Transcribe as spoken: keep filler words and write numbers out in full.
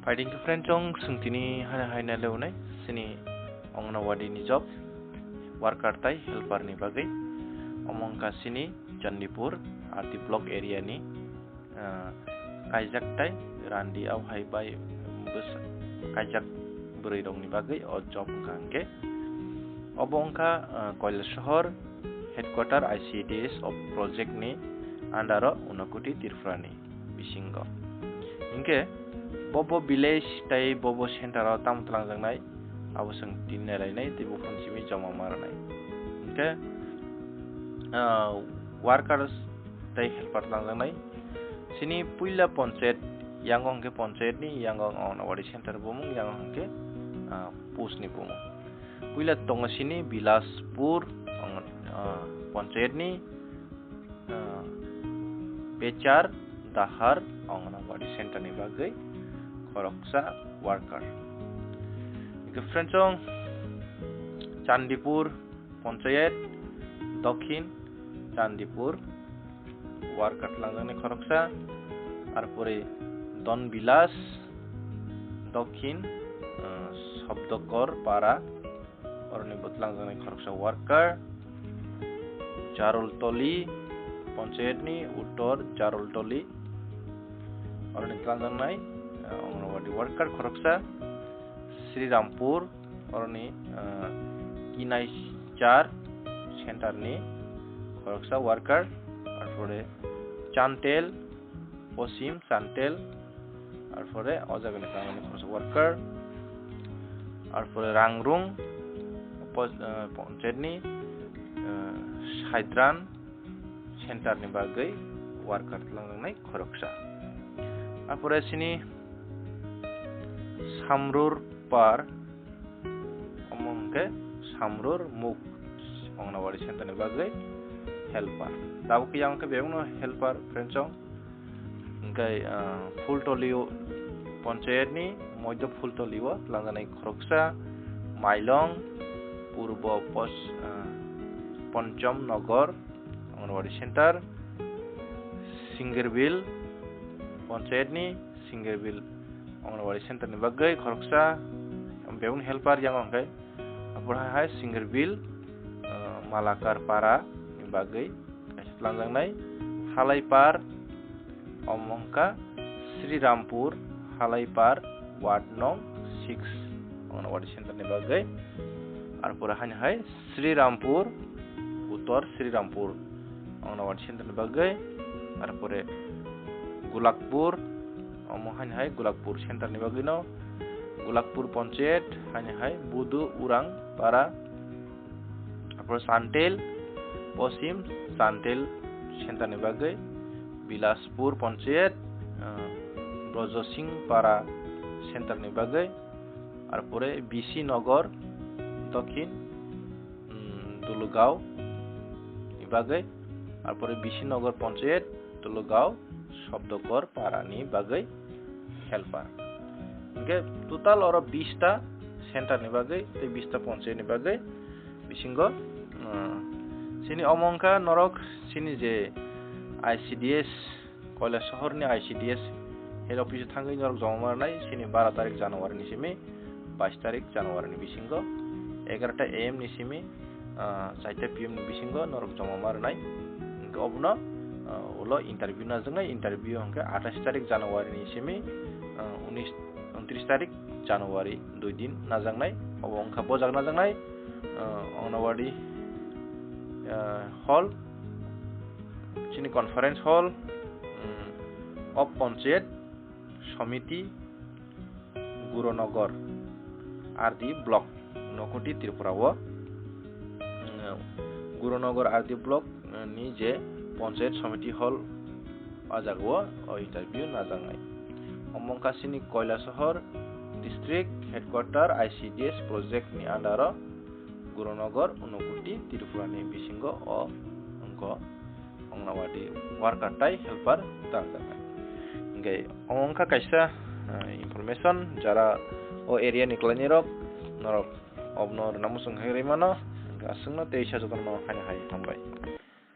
Phaidi khe friend chong, chwng tini haino haino leunai chini Anganwadi ni job worker tai helper ni bagwi. Omo wngkha chini Chandipur R D block area ni, ah, kaijak tai randi, au hai bai bwsa-, kaijak bwrwi rok ni bagwi o job wngkha hwnkhe. Obo wngkha, ah, Kailasahar headquarter I C D S o project ni under o Unakoti Tripura ni bisingo. Hinkhe bobo village tai bobo center o tamo twlangjaknai, abo chwng tini nailainai tei buphang simi joma ma rwnai. Hinkhe, ah, workers tai helper twlangjaknai. Chini puila ponchayat, yango hinkhe ponchayat ni, yango Anganwadi center bumung, yango hinkhe, ah, post ni bumung. Puila tongo chini Bilaspur, ah, ponchayat ni, ah, Pechar Dahar Anganwadi center ni bagwi khoroksa worker. Hinkhe friend chong, Chandipur ponchayat, Dokhin Chandipur worker twlangjaknai khoroksa, arpore Don Bilas, Dokhin, ah, Sabdakar Para, oroni bo twlangjaknai khoroksa worker, Jarultoli ponchayat ni Uttor Jarultoli, oroni twlangjaknai, ah, Anganwadi worker khoroksa, Srirampur, oroni, ah, Kinaichar center ni khoroksa worker, arpore Chantel, Posim Chantel, arpore o jaga ni tangmani khoroksa worker, arpore Rangrung, pos-, ah, ponchayat ni, ah, Saidran center ni bagwi worker twlangjaknai khoroksa. Arpore chini Samrur Par, omo hwnkhe Samrur Muk Anganwadi center ni bagwi helper. Tabuk yang khe bebakno helper friend chong. Hwnkhe, ah, Phultoli o, ponchayat ni Moidya Phultoli o twlangjaknai khoroksa, Mailong, Purbo Pos-, ah, Ponchom Nogor, Anganwadi center, Singerbil, ponchayat ni Singerbil Anganwadi center ni bagwi khoroksa, bebakni helper yango hwnkhe, apor hai hai Singerbil, ah, Malakar Para ni bagwi kaisa twlangjaknai, Halaipar, omo wngkha Srirampur, Halaipar, ward nong six, Anganwadi center ni bagwi, arpore haino hai Srirampur, Uttor Srirampur, Anganwadi center ni bagwi, arpore Gulakpur, omo haino hai Gulakpur center ni bagwi no, Gulakpur ponchayat, haino hai Budu Urang Para, arpore Chantel, Posim Chantel center ni bagwi, Bilaspur ponchayat, ah, Brojosing Para center ni bagwi, arpore B C Nogor, Dokhin, mm, Dulugao ni bagwi, arpore B C Nogor ponchayat, Dulugao, Sabdakar Para ni bagwi helper. Hinkhe total oro bista center ni bagwi tei bista ponchayat ni bagwi bisingo, ah, chini omo wngkha norok chini je I C D S, Kailasahar ni I C D S head office o thangwi norok joma ma rwnai chini baro tarik January ni simi bais tarik January ni bisingo egarota A M ni simi, ah, chaita P M ni bisingo norok joma ma rwnai. Hinkhe obono, ah, ulo interview najaknai, interview hinkhe athais tarik January ni simi, ah, unis, untris tarik January, dui din najaknai. Obo wngkha bojak najaknai, ah, Anganwadi, ah, hall, chini conference hall, mm, of Panchayat Samiti, Gurunagar R D block, Unakoti Tripura o, mm, Gurunagar R D block, mm, ni je Panchayat Samiti hall, o jaga o, o interview najaknai. Omo wngkha chini Kailasahar district headquarter I C D S project ni under o Gurunagar, Unakoti Tripura ni bisingo o wngkha Anganwadi worker tai helper tangjak. Hinkhe omo wngkha kaisa, ah, information, jara o area ni kwlainai rok, norok obono rwna muchung khe rwi mano, hinkhe aswkno tei sa jotono haino hai hambai.